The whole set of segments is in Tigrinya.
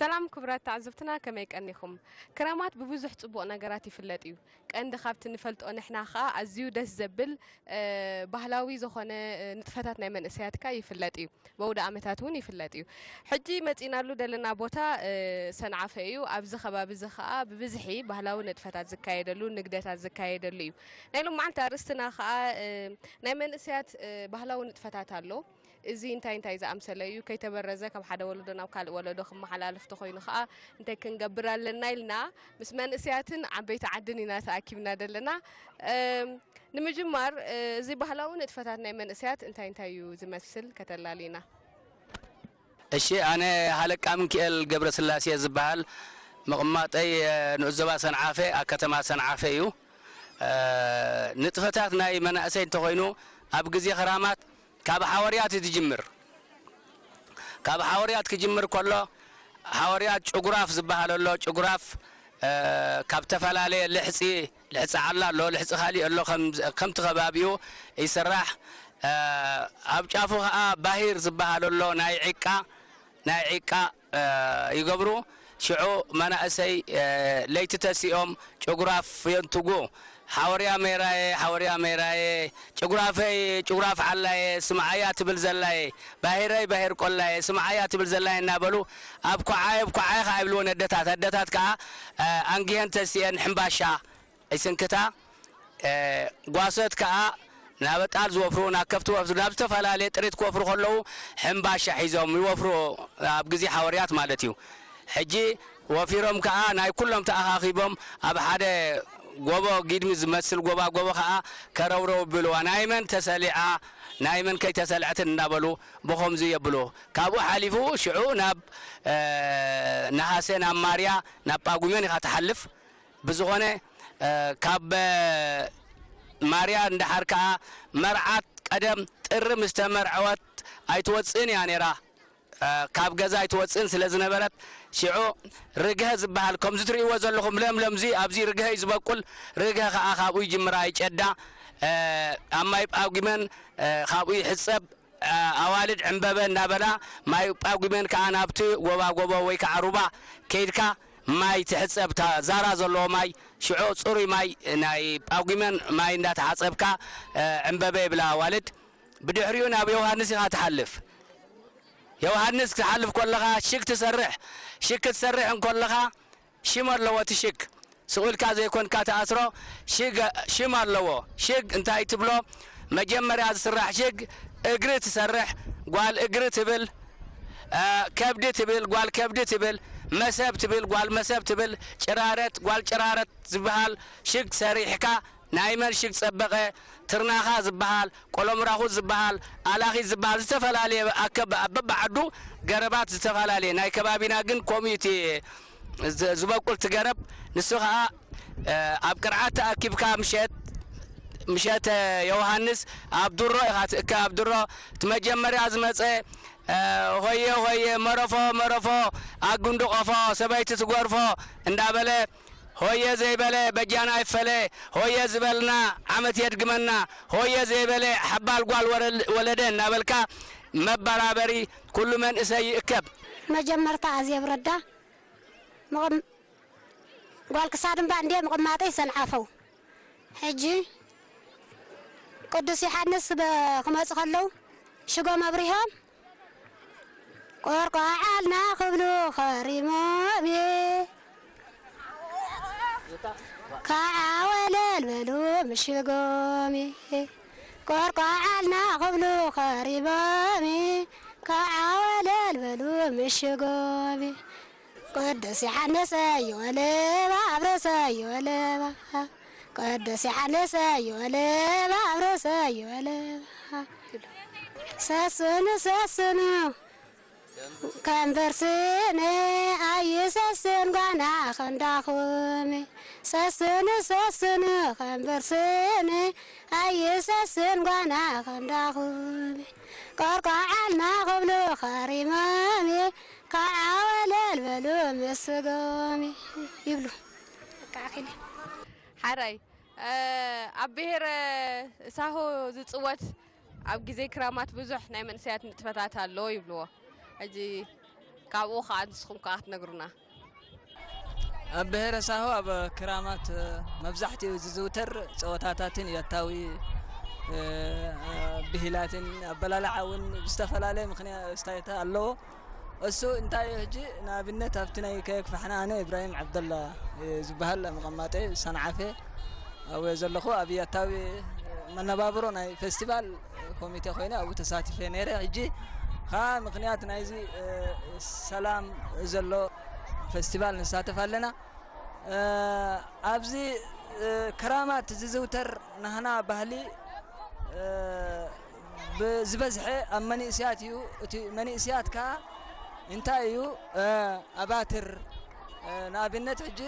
ሰላም ክቡራት ተዓዘብትና፣ ከመይ ቀኒኹም? ክራማት ብብዙሕ ጽቡቕ ነገራት ይፍለጥ እዩ። ቀንዲ ካብቲ ንፈልጦ ንሕና ኸኣ ኣዝዩ ደስ ዘብል፣ እ፣ ባህላዊ ዝኾነ፣ እ፣ ንጥፈታት ናይ መንእሰያት ከኣ ይፍለጥ እዩ። መውደ ኣመታት እውን ይፍለጥ እዩ። ሕጂ መጺናሉ ዘለና ቦታ፣ እ፣ ሰንዓፈ እዩ። ኣብዚ ከባቢ እዚ ኸኣ ብብዝሒ ባህላዊ ንጥፈታት ዝካየደሉ፣ ንግደታት ዝካየደሉ እዩ። ናይ ሎማዓንቲ ኣርእስትና ኸኣ፣ እ፣ ናይ መንእሰያት፣ እ፣ ባህላዊ ንጥፈታት ኣሎ። እዚ እንታይ እንታይ ዝኣምሰለ እዩ? ከይተበረዘ ካብ ሓደ ወለዶ ናብ ካልእ ወለዶ ክመሓላለፍ ተኾይኑ ኸኣ እንታይ ክንገብር ኣለና ኢልና ምስ መንእሰያትን ዓበይቲ ዓድን ኢና ተኣኪብና ዘለና። እም፣ ንምጅማር፣ እ፣ እዚ ባህላዊ ንጥፈታት ናይ መንእሰያት እንታይ እንታይ እዩ ዝመስል ከተላልዩና? እሺ፣ ኣነ ሃለቃ ምንክኤል ገብረስላሴ ዝበሃል፣ ምቕማጠይ፣ እ፣ ንኡስ ዞባ ሰንዓፈ፣ ኣብ ከተማ ሰንዓፈ እዩ። እ፣ ንጥፈታት ናይ መናእሰይ እንተኾይኑ፣ ኣብ ግዜ ክራማት ካብ ሓወርያት እዩ ዝጅምር። ካብ ሓወርያት ክጅምር ከሎ፣ ሓወርያት ጭጉራፍ ዝበሃል ኣሎ። ጭጉራፍ፣ እ፣ ካብ ዝተፈላለየ ልሕጺ፣ ልሕጺ ዓላ ኣሎ፣ ልሕጺ ካሊእ ኣሎ፣ ከም፣ ከምቲ ከባቢኡ ይስራሕ። እ፣ ኣብ ጫፉ ኸኣ ባሂር ዝበሃል ኣሎ፣ ናይ ዒቃ፣ ናይ ዒቃ፣ እ፣ ይገብሩ። ሽዑ መናእሰይ፣ እ፣ ለይቲ ተሲኦም ጭጉራፍ የንትጉ። ሓወርያ ሜራየ፣ ሓወርያ ሜራየ፣ ጭጉራፈይ፣ ጭጉራፍ ዓላየ፣ ስምዓያ ትብል ዘላየ፣ ባሂረይ፣ ባሂር ቆላየ፣ ስምዓያ ትብል ዘላየ እናበሉ ኣብ ኮዓየ፣ ኣብ ኮዓየ ኸዓ ይብልወን ኣደታት። ኣደታት ከኣ፣ እ፣ ኣንጊሀን ተሲኤን ሕምባሻ ይስንክታ። እ፣ ጓሶት ከኣ ናብ ኣጣል ዝወፍሩ፣ ናብ ከብቲ ወፍሩ፣ ናብ ዝተፈላለየ ጥሪት ክወፍሩ ከለዉ ሕምባሻ ሒዞም ይወፍሩ፣ ኣብ ግዜ ሓወርያት ማለት እዩ። ሕጂ ወፊሮም ከኣ ናይ ኩሎም ተኣኻኺቦም ኣብ ሓደ ጎቦ፣ ጊድሚ ዝመስል ጎባ ጎቦ ከኣ ከረውረው ይብልዋ። ናይ መን ተሰሊዓ፣ ናይ መን ከይተሰልዐትን እናበሉ ብኸምዚ የብሉ። ካብኡ ሓሊፉ ሽዑ ናብ፣ እ፣ ነሃሰ፣ ናብ ማርያ፣ ናብ ጳጉሜን ኢኻ ትሓልፍ። ብዝኾነ፣ እ፣ ካብ፣ እ፣ ማርያ እንድሓር ከኣ መርዓት ቀደም ጥሪ ምስ ተመርዐወት ኣይትወጽእን እያ ነይራ። እ፣ ካብ ገዛ ኣይትወጽእን ስለ ዝነበረት፣ ሽዑ ርግሀ ዝበሃል፣ ከምዚ ትርእይዎ ዘለኹም ለምለምዚ፣ ኣብዚ ርግሀ እዩ ዝበቁል። ርግሀ ከኣ ካብኡ ይጅምራ፣ ይጨዳ። እ፣ ኣብ ማይ ጳጉመን፣ እ፣ ካብኡ ይሕጸብ። እ፣ ኣዋልድ ዕምበበ እናበላ ማይ ጳጉመን ከኣ ናብቲ ጎባ ጎቦ ወይ ከኣ ሩባ ከይድካ ማይ ትሕጸብ፣ እታ ዛራ ዘለዎ ማይ፣ ሽዑ ጽሩይ ማይ ናይ ጳጉመን ማይ እንዳተሓጸብካ፣ እ፣ ዕምበበ ይብላ ኣዋልድ። ብድሕሪኡ ናብ ዮሃንስ ኢኻ ትሓልፍ። ዮሃንስ ክትሓልፍ ከለኻ ሽግ ትሰርሕ። ሽግ ክትሰርሕ እንከለኻ ሽም ኣለዎ እቲ ሽግ። ስቕ ኢልካ ዘይኮንካ ትኣስሮ፣ ሽግ ሽም ኣለዎ። ሽግ እንታይ ትብሎ? መጀመርያ ዝስራሕ ሽግ እግሪ ትሰርሕ፣ ጓል እግሪ ትብል፣ እ፣ ከብዲ ትብል፣ ጓል ከብዲ ትብል፣ መሰብ ትብል፣ ጓል መሰብ ትብል፣ ጭራረት፣ ጓል ጭራረት ዝበሃል ሽግ ሰሪሕካ፣ ናይ መን ሽግ ጸበቐ፣ ትርናኻ ዝበሃል፣ ቆሎምራኹ ዝበሃል፣ ኣላኺ ዝበሃል፣ ዝተፈላለየ ኣከብ-፣ በብዓዱ ገረባት ዝተፈላለየ። ናይ ከባቢና ግን ከምኡ እዩ እቲ ዝ-፣ ዝበቁል እቲ ገረብ። ንሱ ኸኣ፣ እ፣ ኣብ ቅርዓት ተኣኪብካ ምሸት፣ ምሸት፣ እ፣ ዮሃንስ ኣብ ድሮ ኢኻ ትእከ። ኣብ ድሮ እቲ መጀመርያ ዝመጸ፣ እ፣ ሆየ ሆየ፣ መረፎ መረፎ፣ ኣጉንዲ ቆፎ፣ ሰበይቲ ትጎርፎ እንዳበለ፣ ሆየ ዘይበለ በጃና ይፈለ፣ ሆየ ዝበልና ዓመት የድግመና፣ ሆየ ዘይበለ ሓባል ጓል ወረል-፣ ወለደ እናበልካ መበራበሪ ኩሉ መንእሰይ ይእከብ። መጀመርታ ኣዜብ ረዳ፣ ምቕም-፣ ጓል ክሳድ እምባ እንድየ፣ ምቕማጠይ ሰንዓፈው። ሕጂ ቅዱስ ዮሓንስ በ-፣ ክመጹ ከለዉ ሽጎም ኣብሪሆም ቆርቋዓልና ክብሉ ከሪሞም፣ ካዓ ወለል በሉ ምሽጎም፣ ቆርቋዓልና ክብሉ ከሪሞም፣ ካዓ ወለል በሉ ምሽጎም። ቅዱስ ዮሓንስ ኣዮ ለባ ኣብረሰ ኣዮ ለባ፣ ቅዱስ ዮሓንስ ኣዮ ለባ ኣብረሰ ኣዮ ለባ። ሰስኑ ሰስኑ ከንበርስኒ ኣይሰስን ጓና ከንዳኹም፣ ሰስኑ ሰስኑ ከንበርስኒ ኣይሰስን ጓና ከንዳኹም፣ ቆርቋዓልና ክብሉ ከሪሞም፣ ካዓ ወለል በሉ ምስጎም ይብሉ። በቃ ኣኺለ። ሓራይ፣ እ፣ ኣብ ብሄረ ሳሆ ዝጽወት ኣብ ግዜ ክራማት ብዙሕ ናይ መንእሰያት ንጥፈታት ኣሎ ይብልዎ። ሕጂ ካብኡ ከዓ ንስኹም ከዓ ክትነግሩና። ኣብ ብሄረ ሳሆ ኣብ ክራማት መብዛሕትኡ ዝዝውተር ፀወታታትን ያታዊ ብሂላትን ኣበላልዓ እውን ዝተፈላለየ ምክንያት ስታይታ ኣለዎ። እሱ እንታይ እዩ ሕጂ ንኣብነት ኣብቲ ናይ ከየክፋሕና ኣነ ኢብራሂም ዓብደላ ዝበሃል መቐማጠ ሰንዓፈ ኣብኡ ዘለኹ ኣብ ያታዊ መነባብሮ ናይ ፌስቲቫል ኮሚቴ ኮይነ ኣብኡ ተሳቲፈ ነይረ። ሕጂ ኸዓ ምክንያት ናይዚ ሰላም ዘሎ ፌስቲቫል ንሳተፍ ኣለና። ኣብዚ ክራማት ዝዝውተር ናህና ባህሊ ዝበዝሐ ኣብ መንእስያት እዩ። እቲ መንእስያት ከዓ እንታይ እዩ ኣባትር ንኣብነት ሕጂ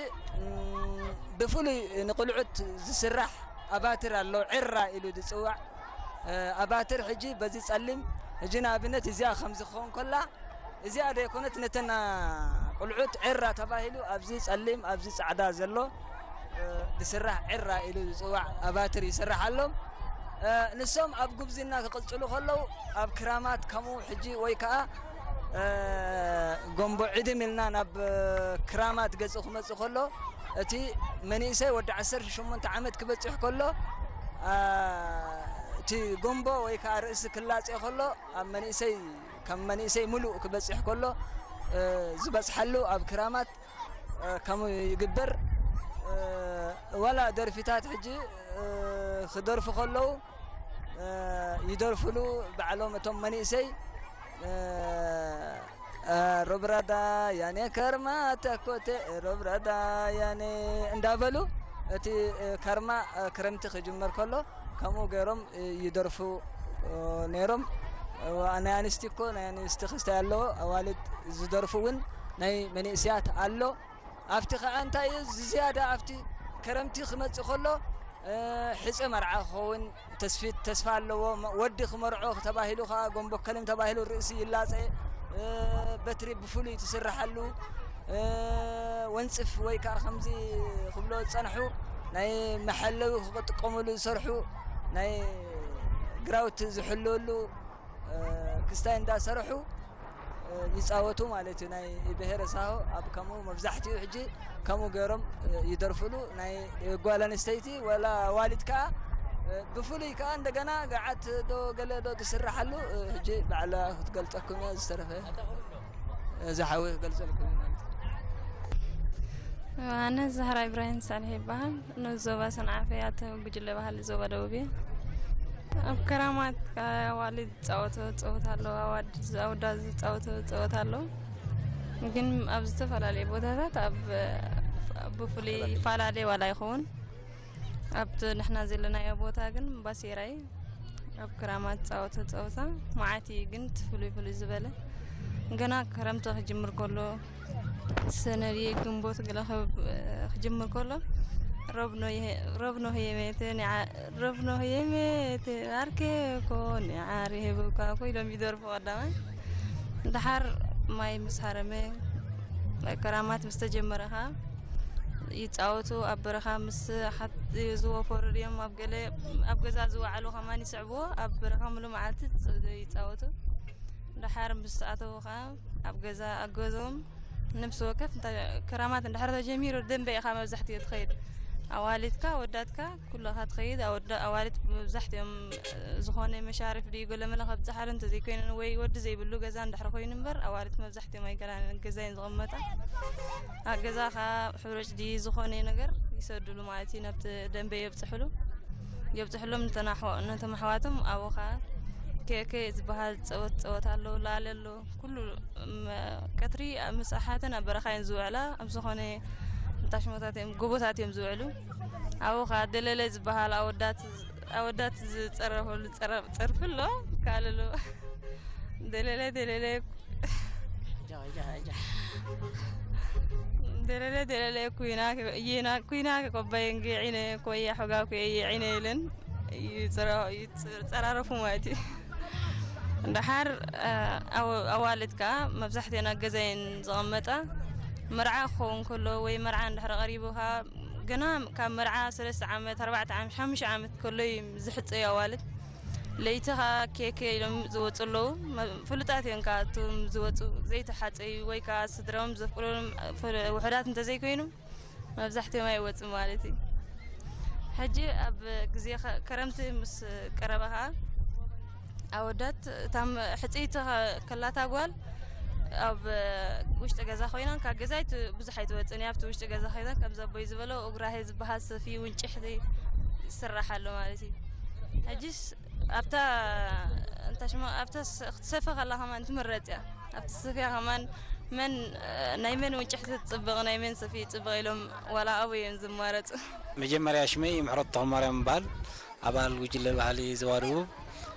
ብፍሉይ ንቁልዑት ዝስራሕ ኣባትር ኣሎ፣ ዕራ ኢሉ ዝፅዋዕ ኣባትር። ሕጂ በዚ ፀሊም ሕጂ ንኣብነት እዚኣ ከምዚ ክኸውን ከላ እዚኣ ደይኮነት ነተና ቁልዑት ዕራ ተባሂሉ ኣብዚ ፀሊም ኣብዚ ፃዕዳ ዘሎ ዝስራሕ ዕራ ኢሉ ዝፅዋዕ ኣባትር ይስራሕ ኣሎም። ንሶም ኣብ ጉብዝና ክቕፅሉ ከለዉ ኣብ ክራማት ከምኡ ሕጂ ወይ ከዓ ጎንቦ ዕድም ኢልና ናብ ክራማት ገፁ ክመፅእ ከሎ እቲ መንእሰይ ወዲ ዓሰርተ ሸሞንተ ዓመት ክበፅሕ ከሎ እቲ ጎንቦ ወይ ከዓ ርእሲ ክላፀ ከሎ ኣብ መንእሰይ ከም መንእሰይ ሙሉእ ክበፅሕ ከሎ ዝበፅሓሉ ኣብ ክራማት ከምኡ ይግበር። ዋላ ደርፊታት ሕጂ ክደርፉ ከለዉ ይደርፍሉ ባዕሎም እቶም መንእሰይ ሮብራዳ ያኔ ከርማ ተኮቴ ሮብራዳ ያኔ እንዳበሉ እቲ ከርማ ክረምቲ ክጅመር ከሎ ከምኡ ገይሮም ይደርፉ ነይሮም። ናይ ኣንስቲ እኮ ናይ ኣንስቲ ክስታይ ኣለዎ ኣዋልድ ዝደርፉ እውን ናይ መንእስያት ኣሎ። ኣብቲ ከዓ እንታይ እዩ ዝያዳ ኣብቲ ከረምቲ ክመፅእ ከሎ ሕፀ መርዓ ክኸውን ተስፊት ተስፋ ኣለዎ። ወዲ ክመርዖ ተባሂሉ ከዓ ጎንቦከልም ተባሂሉ ርእሲ ይላፀ በትሪ ብፍሉይ ትስርሓሉ ወንፅፍ ወይ ከዓ ከምዚ ክብሎ ዝፀንሑ ናይ መሐለዊ ክጥቀሙሉ ዝሰርሑ ናይ ግራውቲ ዝሕልወሉ ክስታይ እንዳሰርሑ ይፃወቱ ማለት እዩ። ናይ ብሄረ ሳሆ ኣብ ከምኡ መብዛሕትኡ ሕጂ ከምኡ ገይሮም ይደርፍሉ። ናይ ጓል ኣንስተይቲ ወላ ዋሊድ ከዓ ብፍሉይ ከዓ እንደገና ገዓት ዶ ገለ ዶ ትስርሓሉ ሕጂ ባዕላ ክትገልፀኩም እያ። ዝተረፈ እዚ ሓዊ ክገልፀልኩም እዩ ማለት እዩ። ዮሃንስ ዛህራ ኢብራሂም ሳልሕ ይበሃል። ንዞባ ሰንዓፈ ኣተው ጉጅለ ባህሊ ዞባ ደቡብ እየ። ኣብ ከራማት ኣዋልድ ዝፃወቶ ፀወታ ኣለዎ፣ ኣዋድ ኣወዳት ዝፃወቶ ፀወታ ኣለዎ። ግን ኣብ ዝተፈላለዩ ቦታታት ኣብ ብፍሉይ ይፈላለ ዋላ ይኸውን ኣብቲ ንሕና ዘለናዮ ቦታ ግን ባሴራ እዩ። ኣብ ክራማት ዝፃወቶ ፀወታ መዓት እዩ ግን እቲ ፍሉይ ፍሉይ ዝበለ ገና ክረምቲ ክጅምር ከሎ ሰነ ድየ ግንቦት ገለ ክብ- ክጅምር ከሎ ረብኖ ይሄ- ረብኖ ህየሜት ኒዓ- ረብኖ ህየሜት ኣርኬ ኮ ኒዓር ይህብካ ኮ ኢሎም ይደርፉ ቀዳማይ። ደሓር ማይ ምስ ሃረመ ክራማት ምስ ተጀመረ ኸዓ ይፃወቱ። ኣብ በረኻ ምስ ሓት ዝወፈሩ ድዮም ኣብ ገለ ኣብ ገዛ ዝወዓሉ ከማን ይስዕብዎ። ኣብ በረኻ ሙሉ መዓልቲ ይፃወቱ። ደሓር ምስ ኣተዉ ከዓ ኣብ ገዛ ኣገዞም ነብሲ ወከፍ እንታይ ክራማት እንድሕር ተጀሚሩ ደንበ ኢኻ መብዛሕትኡ ትኸይድ። ኣዋልድካ ወዳትካ ኩልኻ ትኸይድ። ኣወዳ- ኣዋልድ መብዛሕትኦም ዝኾነ መሻርፍ ድዩ ገለመለ ከብዝሓሉ እንተዘይኮይነን ወይ ወዲ ዘይብሉ ገዛ እንድሕር ኮይኑ እምበር ኣዋልድ መብዛሕትኦም ኣይከላን ገዛ እየን ዝቕመጣ። ኣብ ገዛ ከዓ ሕሩጭ ድዩ ዝኾነ ነገር ይሰዱሉ ማለት እዩ። ነብቲ ደንበ የብፅሕሉ የብፅሕሎም ነተን ኣሕዋ- ነቶም ኣሕዋቶም ኣብኡ ከዓ ኬኬ ዝበሃል ፀወት ፀወት ኣለዉ ላለ ኣለዉ ኩሉ ቀትሪ ምስ ኣሓተን ኣብ በረኻ እየን ዝውዕላ። ኣብ ዝኾነ ታሽሞታት እዮም ጎቦታት እዮም ዝውዕሉ። ኣብኡ ከዓ ደለለ ዝበሃል ኣወዳት ኣወዳት ዝፀረፈሉ ፀረ- ፀርፊ ኣሎ ካልሎ ደለለ ደለለ ደለለ ደለለ ኩና ኩና ኮባየንጌ ዒነ ኮያ ሖጋ ኩየ ዒነ ኢለን ይፀራረፉ ማለት እዩ። ደሓር ኣዋልድ ከዓ መብዛሕትአን ኣብ ገዛ እየን ዝቐመጣ። መርዓ ክኸውን ከሎ ወይ መርዓ እንድሕር ቀሪቡ ከዓ ገና ካብ መርዓ ሰለስተ ዓመት ኣርባዕተ ዓመት ሓሙሽተ ዓመት ከሎ እዩ ዝሕፀዩ ኣዋልድ። ለይቲ ኸዓ ኬክ ኢሎም ዝወፁ ኣለዉ። መ- ፍሉጣት እዮም ከዓ እቶም ዝወፁ፣ ዘይተሓፀዩ ወይ ከዓ ስድራኦም ዘፍቅሮም ፍል- ውሑዳት እንተዘይኮይኑ መብዛሕትኦም ኣይወፁ ማለት እዩ። ሕጂ ኣብ ግዜ ኸ- ከረምቲ ምስ ቀረበ ኸዓ ኣወዳት እታም ሕፅይቲ ኸ- ከላታ ጓል ኣብ ውሽጢ ገዛ ኮይና ካብ ገዛ ኣይት- ብዙሕ ኣይትወፅን እያ። ኣብቲ ውሽጢ ገዛ ኮይና ከምዚ ኣቦይ ዝበሎ እጉራሄ ዝበሃል ሰፊ ውንጭሕቲ ይስራሕ ኣሎ ማለት እዩ። ሕጂስ ኣብታ እንታይ ሽማ ኣብታ ስ- ክትሰፊ ከላ ከማን ትምረጽ እያ። ኣብቲ ስፍያ ከማን መን ናይ መን ውንጭሕቲ ትጽብቕ ናይ መን ሰፊ ይጽብቕ ኢሎም ዋላ ኣበይ እዮም ዝማረጹ። መጀመርያ ሽመይ ምሕረት ተኽለማርያም እበሃል። ኣባል ጉጅለ ባህሊ ዞባ ደቡብ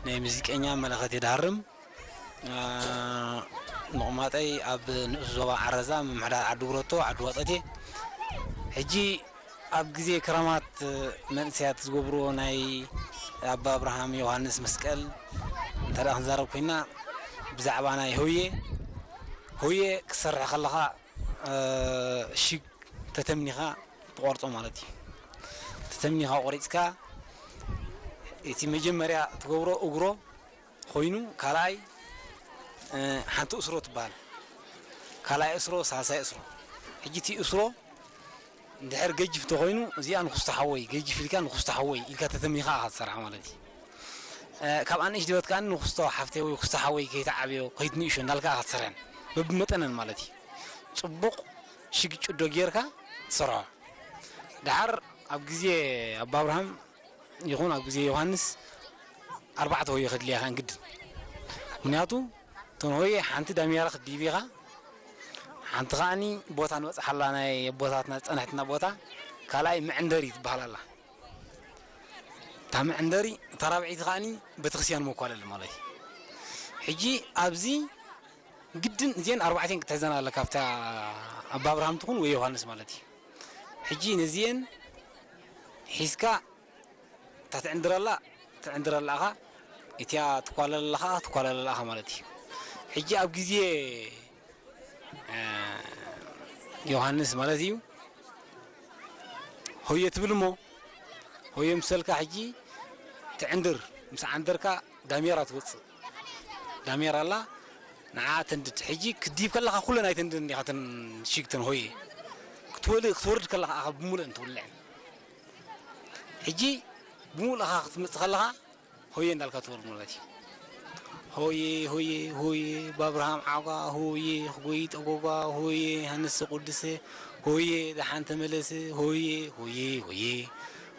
ናይ ሙዚቀኛ መለኸት የድሃርም። አ፣ ምቕማጠይ ኣብ ንኡስ ዞባ ዓረዛ ምምሕዳር ዓዲ ጉረቶ ዓዲ ዋጠቴ። ሕጂ ኣብ ግዜ ክረማት መንእሰያት ዝገብርዎ ናይ ኣባ ኣብርሃም ዮሃንስ መስቀል እንተ ደኣ ክንዛረብ ኮይና ብዛዕባ ናይ ሆየ ሆየ ክትሰርሕ ከለኻ እ፣ ሽግ ተተምኒኻ ትቆርጾ ማለት እዩ። ተተምኒኻ ቆሪጽካ እቲ መጀመርያ ትገብሮ እግሮ ኮይኑ ካልኣይ እ፣ ሓንቲ እስሮ ትበሃል። ካልኣይ እስሮ ሳልሳይ እስሮ። ሕጂ እቲ እስሮ እንድሕር ገጅፍ እንተኾይኑ እዚኣ ንኹስቶ ሓወይ ገጅፍ ኢልካ ንኹስቶ ሓወይ ኢልካ ተተምኒኻ ኢኻ ትሰርሓ ማለት እዩ። እ፣ ካብኣ ንእሽተይ ሂወት ከኣ ንኹስቶ ሓፍተይ ወይ ኩስቶ ሓወይ ከይትዓብዮ ከይትንእሾ እንዳልካ ኢኻ ትሰርሐን በብመጠነን ማለት እዩ። ጽቡቕ ሽግጭዶ ጌርካ ትሰርሖ። ደሓር ኣብ ግዜ ኣባ ኣብርሃም ይኹን ኣብ ግዜ ዮሃንስ ኣርባዕተ ሆየ ከድልያ ኢኻ እንግድን። ምክንያቱ እተን ሆየ ሓንቲ ዳሜራ ክትድይብ ኢኻ፣ ሓንቲ ከኣኒ ቦታ ንበጽሓላ ናይ ኣቦታትና ዝጸንሐትና ቦታ፣ ካልኣይ መዕንደሪ ትበሃል ኣላ። እታ መዕንደሪ እታ ራብዐይቲ ከኣኒ ቤተክርስትያን መኳለሊ ማለት እዩ። ሕጂ ኣብዚ ግድን እዚአን ኣርባዕተን ክትሕዘን ኣለካ፣ ኣብታ ኣባ ኣብርሃም ትኹን ወይ ዮሃንስ ማለት እዩ። ሕጂ ነዚአን ሒዝካ እታ ትዕንድረላ ትዕንድረላ ኢኻ፣ እቲኣ ትኳለለላ ኸዓ ትኳለለላ ኢኻ ማለት እዩ። ሕጂ ኣብ ግዜ እ፣ ዮሃንስ ማለት እዩ። ሆየ ትብል እሞ ሆየ ምሰልካ ሕጂ ትዕንድር፣ ምስ ዓንደርካ ዳሜራ ትወፅእ። ዳሜራ ኣላ ንዓ ተንድድ። ሕጂ ክትድይብ ከለኻ ኩለን ኣይተንድን እንዲኻ ተን ሽግተን ሆየ ክትወል- ክትወርድ ከለኻ ኣኻ ብሙሉእን ትውልዕን። ሕጂ ብሙሉእኻ ክትመፅእ ከለኻ ሆየ እንዳልካ ትወርድ ማለት እዩ። ሆየ ሆየ ሆየ ብኣብርሃም ዓጓ ሆየ ክጎይ ጠጎጓ ሆየ ሃንስ ቅዱስ ሆየ ደሓን ተመለስ ሆየ ሆየ ሆየ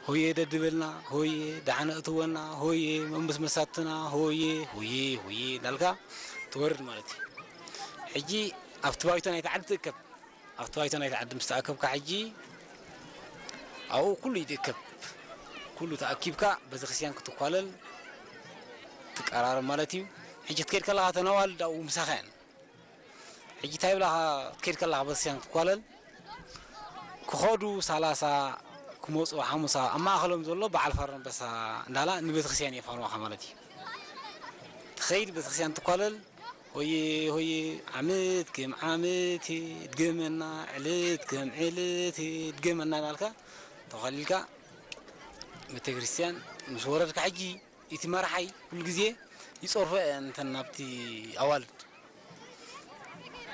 ሆየ ደድበልና ሆየ ደሓን እትወና ሆየ መምስ መሳትና ሆየ ሆየ ሆየ እንዳልካ ትወርድ ማለት እዩ። ሕጂ ኣብቲ ባይቶ ናይቲ ዓዲ ትእከብ። ኣብቲ ባይቶ ናይቲ ዓዲ ምስ ተኣከብካ ሕጂ ኣብኡ ኩሉ ይትእከብ። ኩሉ ተኣኪብካ ቤተክርስትያን ክትኳለል ትቀራረብ ማለት እዩ። ሕጂ ክትከይድ ከለኻ እተን ኣዋልድ ኣብኡ ምሳኻ እየን። ሕጂ እንታይ ይብላኻ ክትከይድ ከለኻ ቤተክርስትያን ክትኳለል ክኸዱ ሰላሳ ክመፁ ሓሙሳ ኣብ ማእኸሎም ዘሎ በዓል ፋረንበሳ እንዳላ ንቤተክርስትያን የፋንዋኻ ማለት እዩ። ትኸይድ ቤተክርስትያን ትኳለል ሆየ ሆየ ዓመት ከም ዓመት ድገመና ዕለት ከም ዕለት ድገመና እናልካ ተኸሊልካ ቤተክርስትያን ምስ ወረድካ ሕጂ እቲ መራሓይ ኩሉ ግዜ ይፀርፎ እየ እንተን ናብቲ ኣዋልድ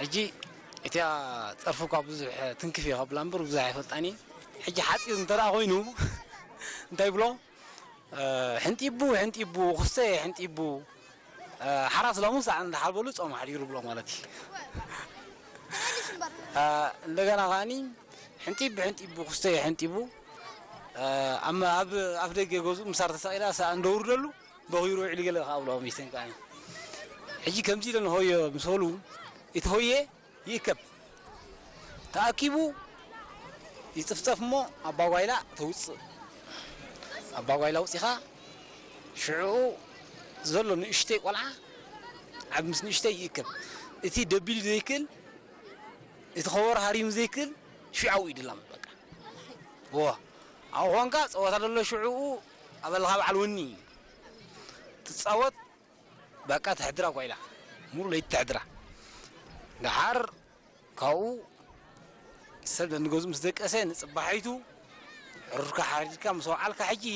ሕጂ እቲያ ፀርፊ እኳ ብዙሕ ትንክፍ እየ ከብላ እምበር ብዙሕ ኣይፈልጣን እየ። ሕጂ ሓፂር እንተ ደኣ ኮይኑ እንታይ ይብሎ ሕንጢቡ ሕንጢቡ ክስተ ሕንጢቡ ሓራስ ሎምስ እንዳሓልበሉ ጾም ሓዲሩ ብሎ ማለት እዩ። እንደገና ከዓኒ ሕንጢብ ሕንጢቡ ክስተ ሕንጢቡ ኣብ ኣፍ ደገ ገዝኡ ምሳር ተሰቒላ ሰኣ እንደውርደሉ በኺሩ ውዒሉ ገለ ከኣ ብሎ ሚስተን ከዓኒ ሕጂ ከምዚ ኢለን ሆዮ ምስ በሉ እቲ ሆየ ይእከብ። ተኣኪቡ ይጽፍጸፍ እሞ ኣባጓይላ ተውጽእ። ኣባጓይላ ኣውጺኻ ሽዕኡ ዘሎ ንእሽተይ ቆልዓ ዓብ ምስ ንእሽተይ ይእከብ። እቲ ደቢሉ ዘይክእል እቲ ከበሮ ሃሪሙ ዘይክእል ሽዑ ዓው ኢድላ በቃ። ዋ ኣብኡ ኾንካ ጸወታ ዘሎ ሽዕኡ ኣበልኻ በዓል ወኒ ትጻወት። በቃ ተሕድራ ጓይላ ሙሉ ለይቲ ተሕድራ። ደሓር ካብኡ ሰብ ንገዝኡ ምስ ደቀሰ ንጽባሐይቱ ሕሩርካ ሓሪድካ ምስ ወዓልካ ሕጂ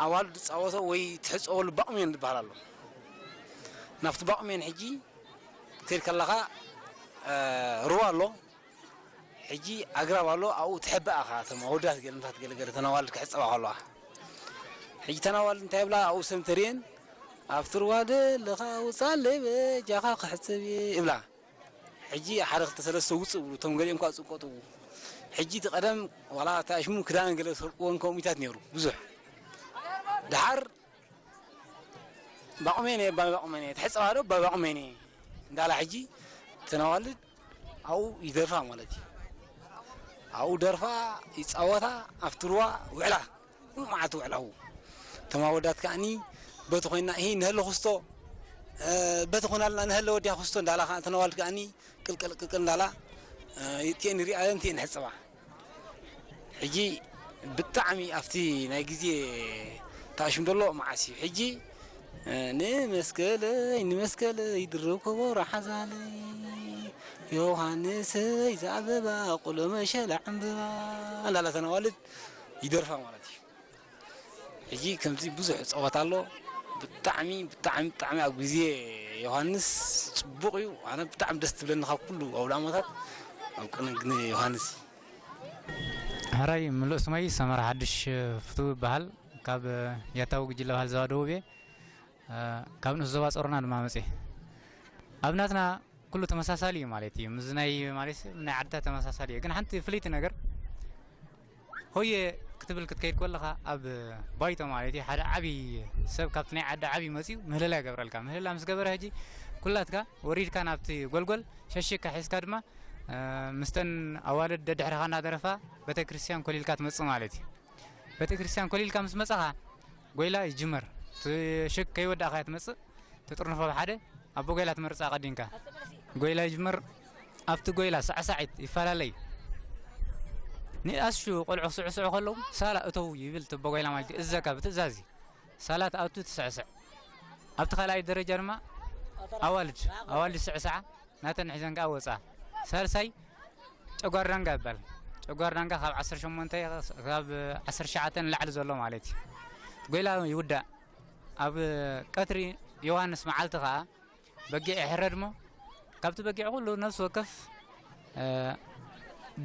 ኣዋልድ ዝፃወቶ ወይ ትሕፀወሉ ባቑሜን ዝበሃል ኣሎ። ናብቲ ባቑሜን ሕጂ ክትከይድ ከለኻ፣ እ፣ ሩባ ኣሎ። ሕጂ ኣግራብ ኣሎ፣ ኣብኡ ትሕበኣ ኸዓ እቶም ኣወዳት ገለ፣ ምታት ገለ ገለ፣ እተን ኣዋልድ ክሕፀባ ከለዋ። ሕጂ እተን ኣዋልድ እንታይ ይብላ? ኣብኡ ሰብ እንተርእየን፣ "ኣብቲ ሩባ ዘለኻ ውፃለይ በጃኻ ክሕፀብ እየ" ይብላ። ሕጂ ሓደ ክልተ ሰለስተ ውፅእ ብሉ፣ እቶም ገሊኦም ከዓ ፅቆጥቡ። ሕጂ እቲ ቀደም ዋላ እቲ ኣሽሙ ክዳን ገለ ዝሰርቅዎን ከምኡታት ነይሩ ብዙሕ። ደሓር "ባቑሜኔ፣ ባባቑሜኔ፣ ትሕፀባ ዶ ባባቑሜኔ?" እንዳላ ሕጂ እተን ኣዋልድ ኣብኡ ይደርፋ ማለት እዩ። ኣብኡ ደርፋ፣ ይፃወታ፣ ኣብቲ ሩባ ውዕላ፣ ኩሉ መዓልቲ ውዕላ ኣብኡ። እቶም ኣወዳት ከኣኒ በቲ ኮይና፣ "እሂ፣ ንሀለ ክስቶ፣ እ፣ በቲ ኮናልና፣ ንሀለ ወዲያ ክስቶ" እንዳላ ከኣ እተን ኣዋልድ ከኣኒ ቅልቅል ቅልቅል እንዳላ፣ እ፣ እቲኤን ይሪኣለን፣ እቲኤን ይሕፀባ። ሕጂ ብጣዕሚ ኣብቲ ናይ ግዜ ተኣሽም ዘሎ መዓስ እዩ። ሕጂ፣ "ንመስቀለይ፣ ንመስቀለይ፣ ድርብ ከበሮ ሓዛለይ፣ ዮሃንሰይ፣ ዝኣበባ ቁሎ መሸላ ዕምበባ" እንዳላ እተን ኣዋልድ ይደርፋ ማለት እዩ። ሕጂ ከምዚ ብዙሕ ጸወታ ኣሎ። ብጣዕሚ፣ ብጣዕሚ፣ ብጣዕሚ ኣብ ግዜ ዮሃንስ ጽቡቕ እዩ። ኣነ ብጣዕሚ ደስ ትብለኒ ካብ ኩሉ ኣውደ ኣመታት ኣብ ቅነ-፣ ግዜ ዮሃንስ እዩ። ሕራይ፣ ምሉእ ስመይ ሰመረ ሓድሽ ፍትው ይበሃል። ካብ ያታዊ ጉጅለ ባህሊ ዞባ ደቡብ እየ። ካብ ንኡስ ዞባ ጾሮና ድማ መጽየ። ኣብ ናትና ኩሉ ተመሳሳሊ እዩ ማለት እዩ። ምስ ናይ ማለት ናይ ዓድታት ተመሳሳሊ እዩ። ግን ሓንቲ ፍልይቲ ነገር፣ ሆየ ክትብል ክትከይድ ከለኻ ኣብ ባይቶ ማለት እዩ፣ ሓደ ዓቢ ሰብ ካብቲ ናይ ዓዲ ዓቢ መጽዩ ምህለላ ይገብረልካ። ምህለላ ምስ ገበረ፣ ሕጂ ኩላትካ ወሪድካ ናብቲ ጎልጎል ሸሽካ ሒዝካ ድማ፣ እ፣ ምስተን ኣዋልድ ደድሕርኻ እናደረፋ ቤተክርስትያን ኮሊልካ ትመጽእ ማለት እዩ። ቤተክርስትያን ኮሊልካ ምስ መጻኻ፣ ጎይላ ይጅመር። እቲ ሽግ ከይወዳእካ እያ ትመጽእ። ትጥርንፎ ብሓደ፣ ኣቦ ጎይላ ትመርጽ ኣቐዲምካ። ጎይላ ይጅመር። ኣብቲ ጎይላ ሳዕሳዒት ይፈላለይ። ንኣሽቱ ቆልዑ ክስዕስዑ ከለዉ፣ "ሳላ እተዉ" ይብል እቲ ኣቦ ጎይላ ማለት እዩ። እዘካ ብትእዛዝ እዩ። ሳላ ትኣቱ ትስዕስዕ። ኣብቲ ካልኣይ ደረጃ ድማ ኣዋልድ፣ ኣዋልድ ይስዕስዓ፣ ናተን ሒዘን ከኣ ወጻ። ሳልሳይ ጨጓር ዳንጋ ይባል። ጨጓር ዳንጋ ካብ ዓሰርተ ሸሞንተ፣ ካብ ዓሰርተ ትሽዓተ ንላዕሊ ዘሎ ማለት እዩ። ጎይላ ይውዳእ። ኣብ ቀትሪ ዮሃንስ መዓልቲ ከኣ በጊዕ ይሕረድ እሞ፣ ካብቲ በጊዕ ኩሉ ነፍሲ ወከፍ፣ እ፣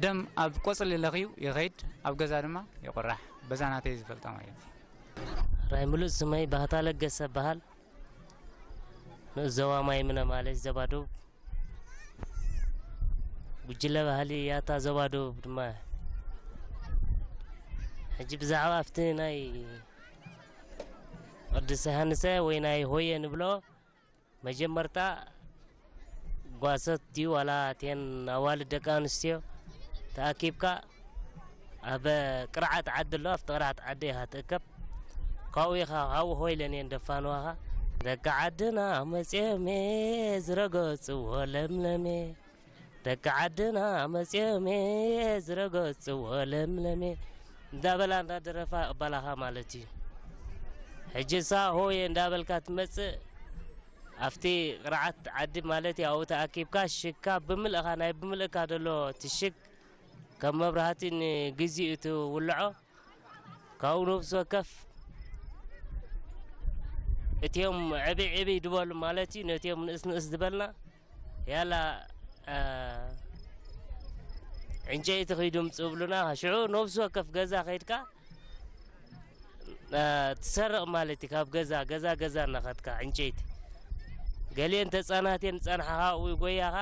ደም ኣብ ቆጽሊ ለኽዩ ይኸይድ፣ ኣብ ገዛ ድማ ይቑራሕ። በዛ ናተይ ዝፈልጣ ማለት እዩ። ራይ ምሉእ ስመይ ባህታ ለገሰ እበሃል። ንኡስ ዞባ ማይምነ ማለት ዞባ ደቡብ። ጉጅለ ባህሊ ያታ ዞባ ደቡብ ድማ። ሕጂ ብዛዕባ ኣብቲ ናይ ቅዱስ ዮሃንሰ ወይ ናይ ሆየ ንብሎ፣ መጀመርታ ጓሶት ድዩ ዋላ እተን ኣዋልድ ደቂ ኣንስትዮ ተኣኪብካ ኣብ ቅርዓት ዓዲ ኣሎ፣ ኣብቲ ቅርዓት ዓዲ ኢኻ ትእከብ። ካብኡ ኢኻ፣ ካብኡ ኮይለን እየን ደፋንዋኻ። ደቂ ዓድና መፅዮም'የ ዝረገፅዎ ለምለም'የ፣ ደቂ ዓድና መፅዮም'የ ዝረገፅዎ ለምለም'የ እንዳበላ እንዳደረፋ ይቕበላኻ ማለት እዩ። ሕጂ እሳ ሆየ እንዳበልካ ትመፅእ፣ ኣብቲ ቅርዓት ዓዲ ማለት እዩ፣ ኣብኡ ተኣኪብካ ሽግካ ብምልእኻ፣ ናይ ብምልእካ ዘሎ እቲ ሽግ ከም መብራህቲ ንግዚኡ ትውልዖ። ካብኡ ነብሲ ወከፍ እቲኦም ዕብይ ዕብይ ዝበሉ ማለት እዩ፣ ነቲኦም ንእስ ንእስ ዝበልና፣ ያላ፣ እ፣ ዕንጨይቲ ኺዱ ምጽእ ብሉና። ሽዑ ነብሲ ወከፍ ገዛ ኸይድካ፣ እ፣ ትሰርቕ ማለት እዩ። ካብ ገዛ፣ ገዛ፣ ገዛ እናኸድካ ዕንጨይቲ። ገሊአን ተጻናህተን ዝጸንሓኻ ኣብኡ ይጎያኻ።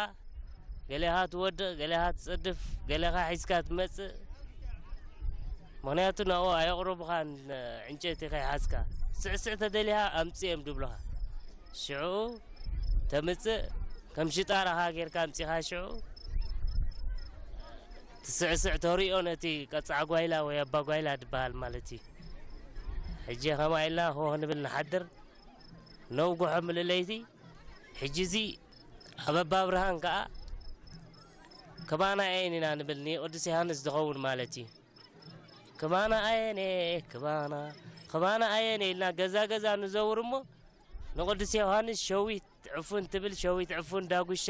ገሌኻ ትወድቕ፣ ገሌኻ ትጸድፍ፣ ገሌኻ ሒዝካ ትመጽእ። ምኽንያቱ ናብኡ ኣየቕርቡኻን፣ ዕንጨይቲ ከይሓዝካ። ስዕስዕ ተደሊኻ ኣምጽእ እዮም ድብሉኻ። ሽዑ ተምጽእ፣ ከም ሽጣራኻ ጌርካ ኣምጺኻ ሽዑ ትስዕስዕ ተሪኦ ነቲ ቀጻዕ ጓይላ ወይ ኣባ ጓይላ ድበሃል ማለት እዩ። ሕጂ ከምኣ ኢልና ሆህ ንብል ንሓድር፣ ነውግሖ ምልለይቲ። ሕጂ እዚ ኣብ ኣባ ብርሃን ከኣ ክባና ኣየን ኢና ንብል፣ ንቅዱስ ዮሃንስ ዝኸውን ማለት እዩ። ክባና ኣየነ፣ ክባና፣ ክባና ኣየነ ኢልና ገዛ ገዛ ንዘውር እሞ፣ ንቅዱስ ዮሃንስ ሸዊት ዕፉን ትብል፣ ሸዊት ዕፉን ዳጉሻ፣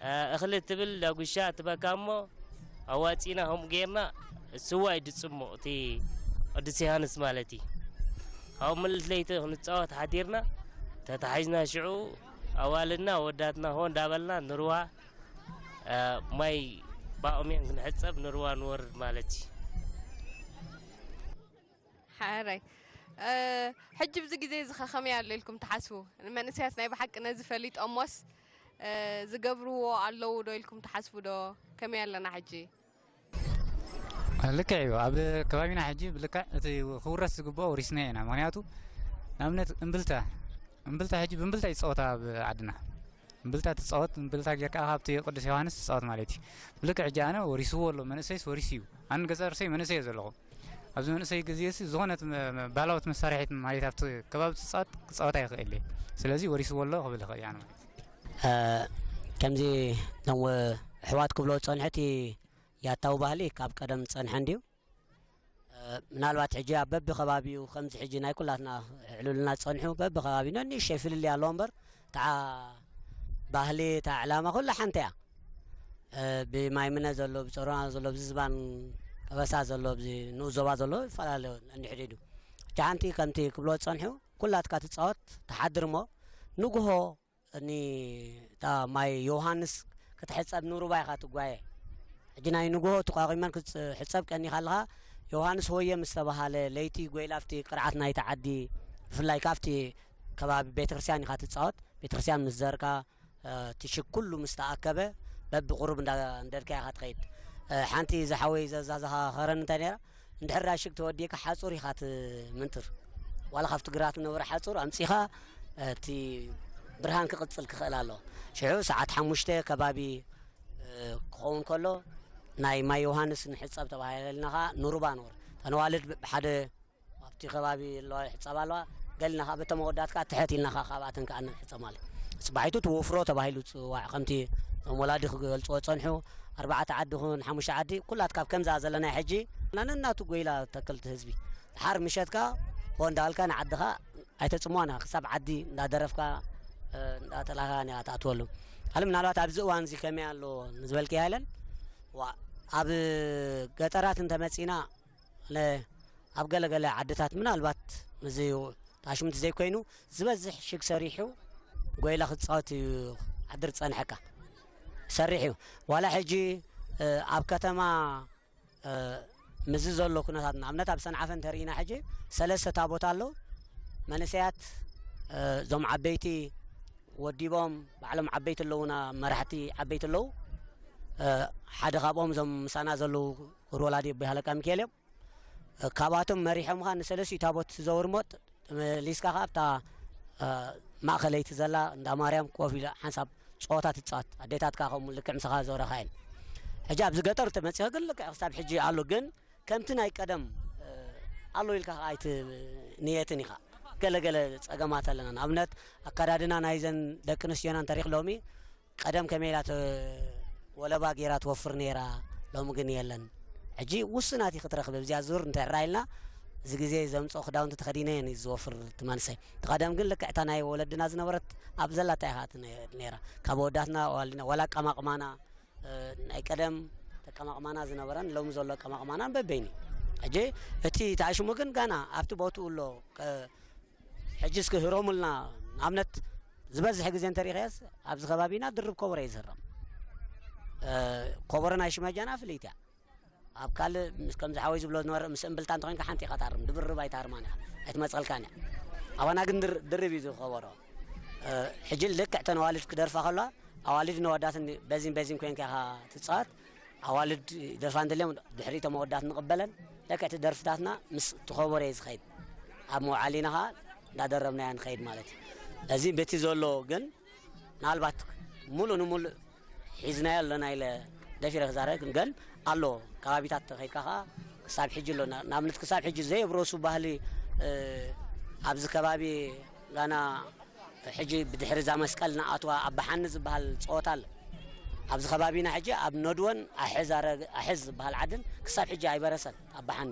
እ፣ እኽሊ ትብል፣ ዳጉሻ ትበካ እሞ፣ ኣዋጺና ከምኡ ጌርና፣ ስዋ እዩ ድጽሞ፣ እቲ ቅዱስ ዮሃንስ ማለት እዩ። ኣብ ምልእቲ ለይቲ ክንጻወት ሓዲርና፣ ተታሒዝና ሽዑ ኣዋልድና ወዳትና ሆ እንዳበልና ንርዋ፣ እ፣ ማይ ባኦምያን ክንሕጸብ ንርዋ ንወርድ ማለት እዩ። ሓራይ። እ፣ ሕጂ ብዚ ግዜ እዚ ኸ ከመይ ኣሎ ኢልኩም ትሓስቡ? ንመንእሰያት ናይ ብሓቂ ነዚ ፈሊጦም እሞስ፣ እ፣ ዝገብርዎ ኣለዉ ዶ ኢልኩም ትሓስቡ ዶ? ከመይ ኣለና ሕጂ? ልክዕ እዩ። ኣብ ከባቢና ሕጂ ብልክዕ እቲ ክውረስ ዝግብኦ ወሪስና ኢና። ምኽንያቱ ንኣብነት እምብልታ፣ እምብልታ ሕጂ ብእምብልታ ይጻወታ ኣብ ዓድና። እምብልታ ትጻወት፣ እምብልታ ጌርካ ካብቲ ቅዱስ ዮሃንስ ትጻወት ማለት እዩ። ብልክዕ ሕጂ ኣነ ወሪስዎ ኣሎ፣ መንእሰይስ ወሪሱ እዩ። ኣነ ገዛ ርእሰይ መንእሰይ እየ ዘለኹ። ኣብዚ መንእሰይ ግዜ ሲ ዝኾነት መ-፣ መ-፣ ባህላዊት መሳርሒት ማለት ኣብቲ ከባቢ ትጻወት፣ ክጻወት ኣይኽእል እየ። ስለዚ ወሪስዎ ኣሎ ክብል ይኽእል እየ ኣነ ማለት እዩ። እ፣ ከምዚ እቶም ኣሕዋት ክብሎ ዝጸንሑ እቲ ያታዊ ባህሊ ካብ ቀደም ዝጸንሐ እንድዩ። እ፣ ምናልባት ሕጂ ኣብ በብከባቢኡ ከምዚ ሕጂ ናይ ኩላትና ዕሉልና ዝጸንሑ በብከባቢኡ ነንእሽተይ ፍልልይ ኣለዎ እምበር፣ እታ ባህሊ፣ እታ ዕላማ ኩላ ሓንቲ እያ። እ፣ ብማይምነ ዘሎ፣ ብጸሮና ዘሎ፣ ብዝባን ቀበሳ ዘሎ፣ ብዚ ንኡስ ዞባ ዘሎ ይፈላለ ነንሕድሕዱ። ሕጂ ሓንቲ ከምቲ ክብሎ ዝጸንሑ ኩላትካ ትጻወት፣ ትሓድር እሞ ንግሆ ኒ-፣ እታ ማይ ዮሃንስ ክትሕጸብ ንሩባ ኢኻ ትጓየ። ሕጂ ናይ ንግሆ ተቋቒመን ክትሕጸብ ቀኒኻ ኣለኻ። ዮሃንስ ሆየ ምስ ተባሃለ፣ ለይቲ ጐይላ ኣብቲ ቅርዓት ናይቲ ዓዲ፣ ብፍላይ ካብቲ ከባቢ ቤተክርስትያን ኢኻ ትጻወት። ቤተክርስትያን ምስ ዘርካ፣ እ፣ እቲ ሽግ ኩሉ ምስ ተኣከበ፣ በብቑሩብ እንዳ-፣ እንደልካ ኢኻ ትኸይድ። እ፣ ሓንቲ ዝሓወይ ዘዛዘኻኸረኒ እንታይ ነይራ? እንድሕር ሽግ ተወዲእካ ሓጹር ኢኻ ትምንጥር። ዋላ ካብቲ ግራት ዝነበረ ሓጹር ኣምጺኻ፣ እቲ ብርሃን ክቕጽል ክኽእል ኣለዎ። ሽዑ ሰዓት ሓሙሽተ ከባቢ፣ እ፣ ክኸውን ከሎ፣ ናይ ማይ ዮሃንስ ንሕጸብ ተባሂልና ኸኣ ንሩባ ነበሩ። እተን ኣዋልድ ብሓደ ኣብቲ ከባቢ ኣለዋ ይሕጸባ ኣለዋ። ገልና ኸኣ በቶም ኣወዳት ከኣ ትሕት ኢልና ኸኣ ካብኣተን ከኣ ንሕጸብ ማለት እዩ። ጽባሒቱ እቲ ወፍሮ ተባሂሉ ዝጽዋዕ፣ ከምቲ እቶም ወላዲ ክገልጽዎ ዝጸንሑ፣ ኣርባዕተ ዓዲ ኹን ሓሙሽተ ዓዲ፣ ኩላትካ ኣብ ከምዛ ዘለና ሕጂ፣ ነናቱ ጐይላ ተክልቲ ህዝቢ። ድሓር ምሸትካ ሆ እንዳበልካ ንዓድኻ ኣይተጽምዋና፣ ክሳብ ዓዲ እንዳደረፍካ፣ እ፣ እንዳተላኻ ኒኻ ትኣትወሉ። ካልእ ምናልባት ኣብዚ እዋን እዚ ከመይ ኣሎ ንዝበልክያ ኢለን፣ ዋ፣ ኣብ ገጠራት እንተመጺና፣ ለ-፣ ኣብ ገለ ገለ ዓድታት ምናልባት እዚ ታሽምቲ ዘይኮይኑ ዝበዝሕ ሽግ ሰሪሑ ጎይላ ክጻወት እዩ ዓድር ዝጸንሐካ። ሰሪሕ እዩ። ዋላ ሕጂ፣ እ፣ ኣብ ከተማ፣ እ፣ ምስዚ ዘሎ ኩነታት ንኣብነት ኣብ ሰንዓፈ እንተርኢና ሕጂ ሰለስተ ታቦት ኣሎ። መንእሰያት፣ እ፣ እዞም ዓበይቲ ወዲቦም ባዕሎም ዓበይቲ ኣለዉና፣ መራሕቲ ዓበይቲ ኣለዉ። እ፣ ሓደ ካብኦም እዞም ምሳና ዘለዉ ክብሪ ወላዲ ኣቦይ ሃለቃ ሚካኤል እዮም። እ፣ ካብኣቶም መሪሖም ኸኣ ንሰለስቲኡ ታቦት ዝዘውርሞ ጥ-፣ መሊስካ ኸኣ ኣብታ፣ እ፣ ማእኸለይቲ ዘላ እንዳ ማርያም ኮፍ ኢላ ሓንሳብ ጸወታ ትጻወት። ኣዴታት ከኣ ከምኡ ልክዕ ምሳኻ ዞረኻ እየን። ሕጂ ኣብዚ ገጠር ተመጺኻ ግን ልክዕ ክሳብ ሕጂ ኣሎ፣ ግን ከምቲ ናይ ቀደም፣ እ፣ ኣሎ ኢልካ ኸኣ ኣይትንየትን ኢኻ። ገለ ገለ ጸገማት ኣለና። ንኣብነት ኣከዳድና ናይዘን ደቂ ኣንስትዮና እንተሪኽ ሎሚ ቀደም ከመይ ኢላ ተ-፣ ወለባ ጌራ ትወፍር ነይራ፣ ሎሚ ግን የለን። ሕጂ ውሱናት እዩ ክትረኽብ፣ ኣብዚኣ ዙር እንተ ርኣ ኢልና፣ እዚ ግዜ ዘምጽኦ ክዳውንቲ ተኸዲነ እየን እዩ ዝወፍር እቲ መንእሰይ። እቲ ቀደም ግን ልክዕ እታ ናይ ወለድና ዝነበረት ኣብ ዘላታ ኢኻ ትነ-፣ ነይራ። ካብ ኣወዳትና ኣዋልድና፣ ዋላ ኣቀማቕማና፣ እ፣ ናይ ቀደም ተቀማቕማና ዝነበረን ሎሚ ዘሎ ኣቀማቕማናን በበይኑ እዩ። ሕጂ እቲ ተኣሽሙ ግን ገና ኣብቲ ቦትኡ ኣሎ። ቀ-፣ ሕጂ እስኪ ህረሙልና። ንኣብነት ዝበዝሕ ግዜ እንተሪኸስ ኣብዚ ከባቢና ድርብ ኮቦሮ እዩ ዝህረም። እ፣ ኮቦሮ ናይ ሽመጃና ፍልይቲ እያ። ኣብ ካልእ ምስ፣ ከምዚ ሓወይ ዝብሎ ዝነበረ ምስ እምብልታ እንተኾይንካ ሓንቲ ኢኻ ትሃርም፣ ድብርብ ኣይትሃርማን ኢኻ፣ ኣይትመጸልካን እያ። ኣባና ግን ድር-፣ ድርብ እዩ ዝኸበሮ። እ፣ ሕጂ ልክዕ እተን ኣዋልድ ክደርፋ ከለዋ፣ ኣዋልድ ነዋዳትን በዚን በዚን ኮይንካ ኢኻ ትጻወት። ኣዋልድ ደርፋ እንተልዮም ድሕሪ እቶም ኣወዳት ንቕበለን። ልክዕ እቲ ደርፍታትና ምስ ተኸበረ እዩ ዝኸይድ። ኣብ መውዓሊና ኸኣ እንዳደረብናያ ንኸይድ ማለት እዩ። እዚ በቲ ዘሎ ግን ምናልባት ሙሉእ ንሙሉእ ሒዝናዮ ኣለና ኢለ ደፊረ ክዛረብ ግን፣ ግን ኣሎ። ከባቢታት ተኸይድካ ኸኣ ክሳብ ሕጂ ኣሎ። ና-፣ ንኣብነት ክሳብ ሕጂ ዘየብረሱ ባህሊ፣ እ፣ ኣብዚ ከባቢ ጋና ሕጂ ብድሕሪ እዛ መስቀል ንኣትዋ ኣባሓኒ ዝበሃል ጸወታ ኣሎ። ኣብዚ ከባቢና ሕጂ ኣብ ነድወን ኣሕዝ ኣረ-፣ ኣሕዝ ዝበሃል ዓድን ክሳብ ሕጂ ኣይበረሰን። ኣባሓኒ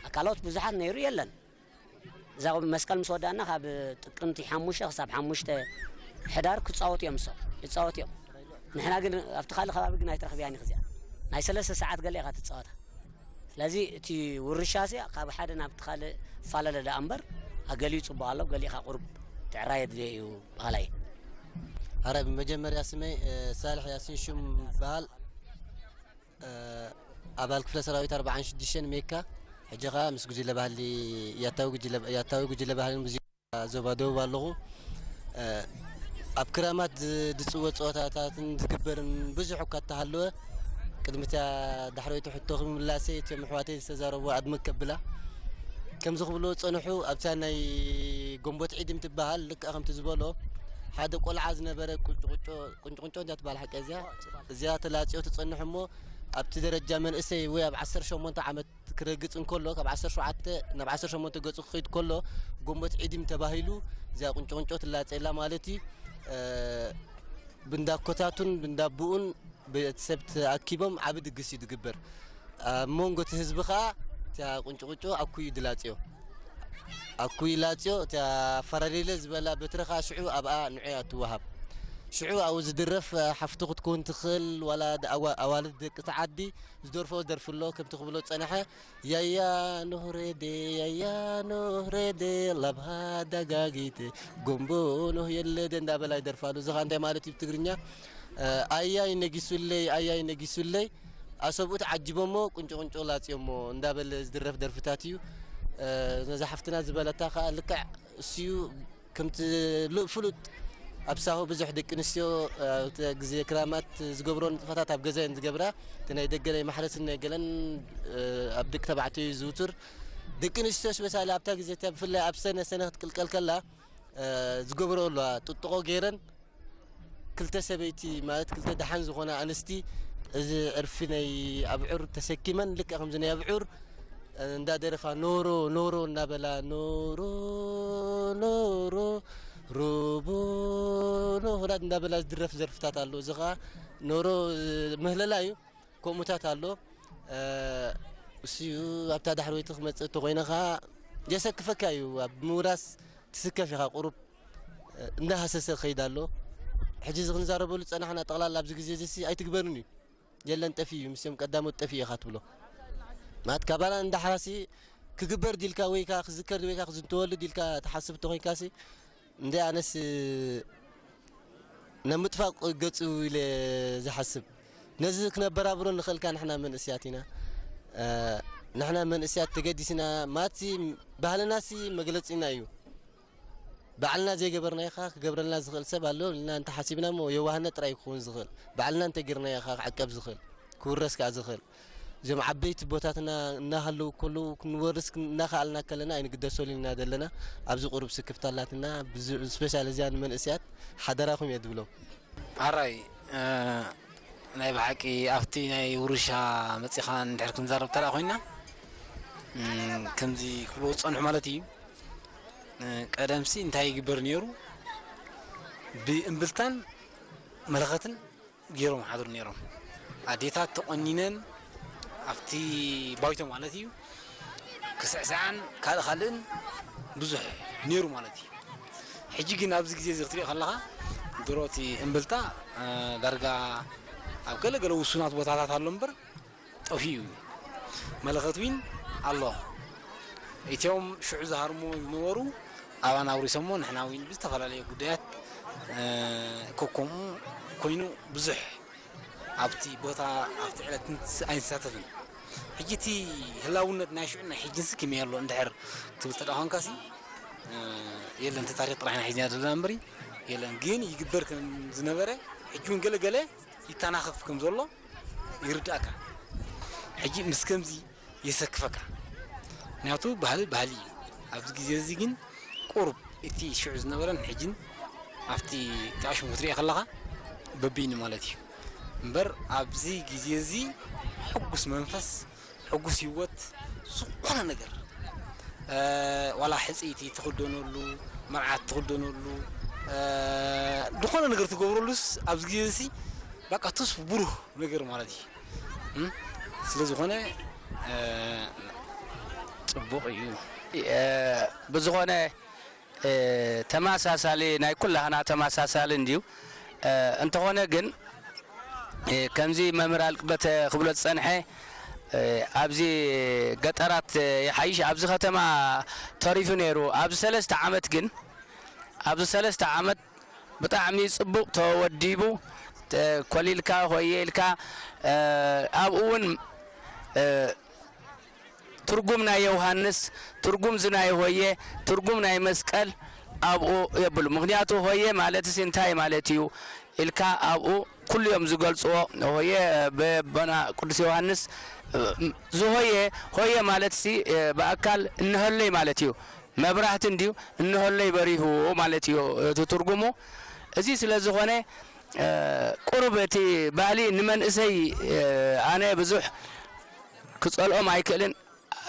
ኣካሎት ብዙሓት ነይሩ የለን። እዛ መስቀል ምስ ወዳእና ካብ ጥቅምቲ ሓሙሽተ ክሳብ ሓሙሽተ ሕዳር ክጻወቱ እዮም፣ እሶም ይጻወቱ እዮም። ንሕና ግን ኣብቲ ካልእ ከባቢ ግን ኣይትረኽብያን ኢኺ እዚኣ። ናይ ሰለስተ ሰዓት ገለ ኢኻ ትጻወታ። ስለዚ እቲ ውርሻ እዚኣ ካብ ሓደ ናብቲ ካልእ ይፈላለ ደኣ እምበር፣ ኣገሊኡ ጽቡቕ ኣሎ፣ ገሊኡ ከኣ ቁሩብ ትዕራይ የድልዮ እዩ በሃላይ። ኣረ፣ ብመጀመርያ ስመይ፣ እ፣ ሳልሕ ያሲን ሹም በሃል። እ፣ ኣባል ክፍለ ሰራዊት ኣርባዓን ሽዱሽተን ሜካ፣ ሕጂ ኸኣ ምስ ጉጅለ ባህሊ፣ ያታዊ ጉጅለ፣ ያታዊ ጉጅለ ባህልን ሙዚቃ ዞባ ደቡብ ኣለኹ። እ፣ ኣብ ክራማት ዝ-፣ ዝጽወት ጸወታታትን ዝግበርን ብዙሕ እኳ እንተሃለወ፣ ቅድሚ እታ ዳሕረወይቲ ሕቶ ክምላሰይ፣ እቶም ኣሕዋተይ ዝተዛረብዎ ኣድምቅ ከብላ። ከምዚ ክብልዎ ዝጸንሑ፣ ኣብታ ናይ ጎንቦት ዒድ እንትበሃል፣ ልክዕ ከምቲ ዝበሎ፣ ሓደ ቆልዓ ዝነበረ ቁንጭቁጮ፣ ቁንጭቁንጮ እንዳ ትበሃል ሓቂ እዚኣ፣ እዚኣ ተላጽዮ ትጸንሕ እሞ፣ ኣብቲ ደረጃ መንእሰይ ወይ ኣብ ዓሰርተ ሸሞንተ ዓመት ክረግጽ እንከሎ፣ ካብ ዓሰርተ ሸውዓተ ናብ ዓሰርተ ሸሞንተ ገጹ ክኸይድ ከሎ፣ ጎንቦት ዒድም ተባሂሉ፣ እዚኣ ቁንጭቁንጮ ትላጸየላ ማለት እዩ። እ፣ ብንዳኮታቱን ብንዳብኡን ቤተሰብ ተኣኪቦም ዓቢ ድግስ እዩ ዝግበር። ኣብ መንጎ እቲ ህዝቢ ኸኣ እታ ቁንጭቁጮ ኣኩዩ ድላጽዮ። ኣኩዩ ላጽዮ፣ እታ ፈራሌለ ዝበላ በትሪ ኸኣ ሽዑ ኣብኣ ንዑያ ትወሃብ። ሽዑ ኣብኡ ዝድረፍ ሓፍቲ ክትከውን ትኽእል፣ ዋላ ድ-፣ ኣዋ-፣ ኣዋልድ ደቂ እቲ ዓዲ ዝደርፍኦ ደርፊ ኣሎ፣ ከምቲ ክብሎ ዝጸንሐ፣ ያያ ኖህ ሬዴ፣ ያያ ኖህ ሬዴ፣ ላብሃ ዳጋጊቴ፣ ጎምቦ ኖህ የለደ እንዳበላ ይደርፋሉ። እዚ ኸኣ እንታይ ማለት እዩ ብትግርኛ? እ፣ ኣያይ ነጊሱለይ፣ ኣያይ ነጊሱለይ፣ ኣሰብኡት ዓጂቦሞ ቁንጮ ቁንጮ ላጽዮሞ እንዳበለ ዝድረፍ ደርፍታት እዩ። እ፣ ነዛ ሓፍትና ዝበለታ ኸኣ ልክዕ እሱ እዩ። ከምቲ ሉ-፣ ፍሉጥ ኣብ ሳሆ ብዙሕ ደቂ ኣንስትዮ፣ እ፣ ኣብቲ ግዜ ክራማት ዝገብሮ ንጥፈታት ኣብ ገዛ እየን ዝገብራ። እቲ ናይ ደገ ናይ ማሕረስን ናይ ገለን፣ እ፣ ኣብ ደቂ ተባዕትዮ እዩ ዝውቱር። ደቂ ኣንስትዮ ስፔሻሊ ኣብታ ግዜ እቲኣ ብፍላይ ኣብ ሰነ፣ ሰነ ክትቅልቀል ከላ፣ እ፣ ዝገብሮ ኣለዋ። ጥጥቖ ገይረን ክልተ ሰበይቲ ማለት ክልተ ደሓን ዝኾና ኣንስቲ እዚ ዕርፊ ናይ ኣብዑር ተሰኪመን ልክዕ ከምዚ ናይ ኣብዑር እንዳደረፋ ኖሮ ኖሮ እናበላ ኖሮ ኖሮ ሩቡ ኖህራድ እንዳበላ ዝድረፍ ዘርፍታት ኣሎ። እዚ ኸዓ ኖሮ ምህለላ እዩ። ከምኡታት ኣሎ። እ፣ እሱ እዩ ኣብታ ዳሕረወይቲ ክመጽእ እንተኾይነ ኸዓ የሰክፈካ እዩ። ኣብ ምውራስ ትስከፍ ኢኻ ቁሩብ። እንዳሃሰሰ ክኸይድ ኣሎ። ሕጂ እዚ ክንዛረበሉ ዝጸናሕና ጠቕላላ ኣብዚ ግዜ እዚ ሲ ኣይትግበርን እዩ። የለን ጠፊኡ እዩ፣ ምስኦም ቀዳሞት ጠፊኡ ኢኻ ትብሎ። ማለት ካባና እንዳሓራሲ ክግበር ዲልካ ወይ ከኣ ክዝከር ወይ ከኣ ክዝንተወሉ ዲልካ ትሓስብ እንተኾይንካሲ፣ እንደ ኣነስ ንምጥፋእ ገጹ ኢለ ዝሓስብ። ነዚ ክነበራብሮ ንኽእል ከኣ ንሕና መንእስያት ኢና። እ፣ ንሕና መንእስያት ተገዲስና፣ ማለትሲ ባህልናሲ መግለጺና እዩ። ባዕልና ዘይገበርናዮ ኸኣ ክገብረልና ዝኽእል ሰብ ኣሎ ኢልና እንተሓሲብና እሞ የዋህነት ጥራይ እዩ ክኸውን ዝኽእል። ባዕልና እንተጌርናዮ ኸኣ ክዕቀብ ዝኽእል፣ ክውረስ ከኣ ዝኽእል። እዞም ዓበይቲ ቦታትና እናሃለዉ ከለዉ ክንወርስ ክን-፣ እናኸኣልና ከለና ኣይንግደሰሉን ኢና ዘለና። ኣብዚ ቁሩብ ስክፍታ ኣላትና። ብዝ-፣ ስፔሻል እዚኣ ንመንእስያት ሓደራኹም እየ ዝብሎም። ኣራይ፣ እ፣ ናይ ብሓቂ ኣብቲ ናይ ውርሻ መጺኻ እንድሕር ክንዛረብ ተደኣ ኮይና፣ እም፣ ከምዚ ክብልዎ ዝጸንሑ ማለት እዩ። እ፣ ቀደምሲ እንታይ ይግበር ነይሩ? ብእምብልታን መለኸትን ገይሮም ሓድሩ ነይሮም። ኣዴታት ተቖኒነን ኣብቲ ባይቶ ማለት እዩ ክስዕስዓን ካልእ ካልእን ብዙሕ ነይሩ ማለት እዩ። ሕጂ ግን ኣብዚ ግዜ እዚ ክትሪኦ ከለኻ ድሮ እቲ እምብልታ፣ እ፣ ዳርጋ ኣብ ገለ ገለ ውሱናት ቦታታት ኣሎ እምበር ጠፊኡ እዩ። መለኸት ዊን ኣሎ። እቲኦም ሽዑ ዝሃርሞ ዝነበሩ ኣባና ኣውሪሶሞ ንሕና ዊን ብዝተፈላለየ ጉዳያት፣ እ፣ ከከምኡ ኮይኑ ብዙሕ ኣብቲ ቦታ ኣብቲ ዕለት ንስ-፣ ኣይንሳተፍን። ሕጂ እቲ ህላውነት ናይ ሽዑን ናይ ሕጂንስ ከመይ ኣሎ እንድሕር ትብል ተደኣ ኳንካሲ፣ እ፣ የለን፣ እቲ ታሪኽ ጥራሕ ኢና ሒዝና ዘለና እምበሪ የለን። ግን ይግበር ከም ዝነበረ ሕጂ እውን ገለ ገለ ይተናኸፍ ከም ዘሎ ይርድኣካ። ሕጂ ምስ ከምዚ የሰክፈካ። ምክንያቱ ባህሊ ባህሊ እዩ። ኣብዚ ግዜ እዚ ግን ቁሩብ እቲ ሽዑ ዝነበረን ሕጅን ኣብቲ ተኣሽሙ ክትሪኦ ከለኻ በቢኒ ማለት እዩ። እምበር ኣብዚ ግዜ እዚ ሕጉስ መንፈስ፣ ሕጉስ ህይወት፣ ዝኾነ ነገር፣ እ፣ ዋላ ሕጽይቲ ትኽደነሉ፣ መርዓት ትኽደነሉ፣ እ፣ ዝኾነ ነገር ትገብረሉስ ኣብዚ ግዜ እዚ በቃ ተስፉ ብሩህ ነገር ማለት እዩ። እም፣ ስለ ዝኾነ፣ እ፣ ጽቡቕ እዩ። እ፣ ብዝኾነ፣ እ፣ ተመሳሳሊ ናይ ኩላህና ተመሳሳሊ እንድዩ። እ፣ እንተኾነ ግን፣ እ፣ ከምዚ መምህር ኣልቅበት ክብሎ ዝጸንሐ፣ ኣብዚ ገጠራት ይሓይሽ ኣብዚ ከተማ ተሪፉ ነይሩ። ኣብዚ ሰለስተ ዓመት ግን ኣብዚ ሰለስተ ዓመት ብጣዕሚ ጽቡቕ ተወዲቡ። ኮሊልካ ሆየ ኢልካ ኣብኡ እውን ትርጉም ናይ ዮሃንስ፣ ትርጉም ዝናይ ሆየ፣ ትርጉም ናይ መስቀል ኣብኡ የብሉ። ምክንያቱ ሆየ ማለትስ እንታይ ማለት እዩ ኢልካ ኣብኡ ኩሉ እዮም ዝገልጽዎ። ሆየ በቦና ቅዱስ ዮሃንስ ዝሆየ ሆየ ማለትሲ ብኣካል እንሀለይ ማለት እዩ። መብራህቲ እንድዩ እንሀለይ በሪሁ ማለት እዩ እቲ ትርጉሙ። እዚ ስለ ዝኾነ ቁሩብ እቲ ባህሊ ንመንእሰይ ኣነ ብዙሕ ክጸልኦም ኣይክእልን።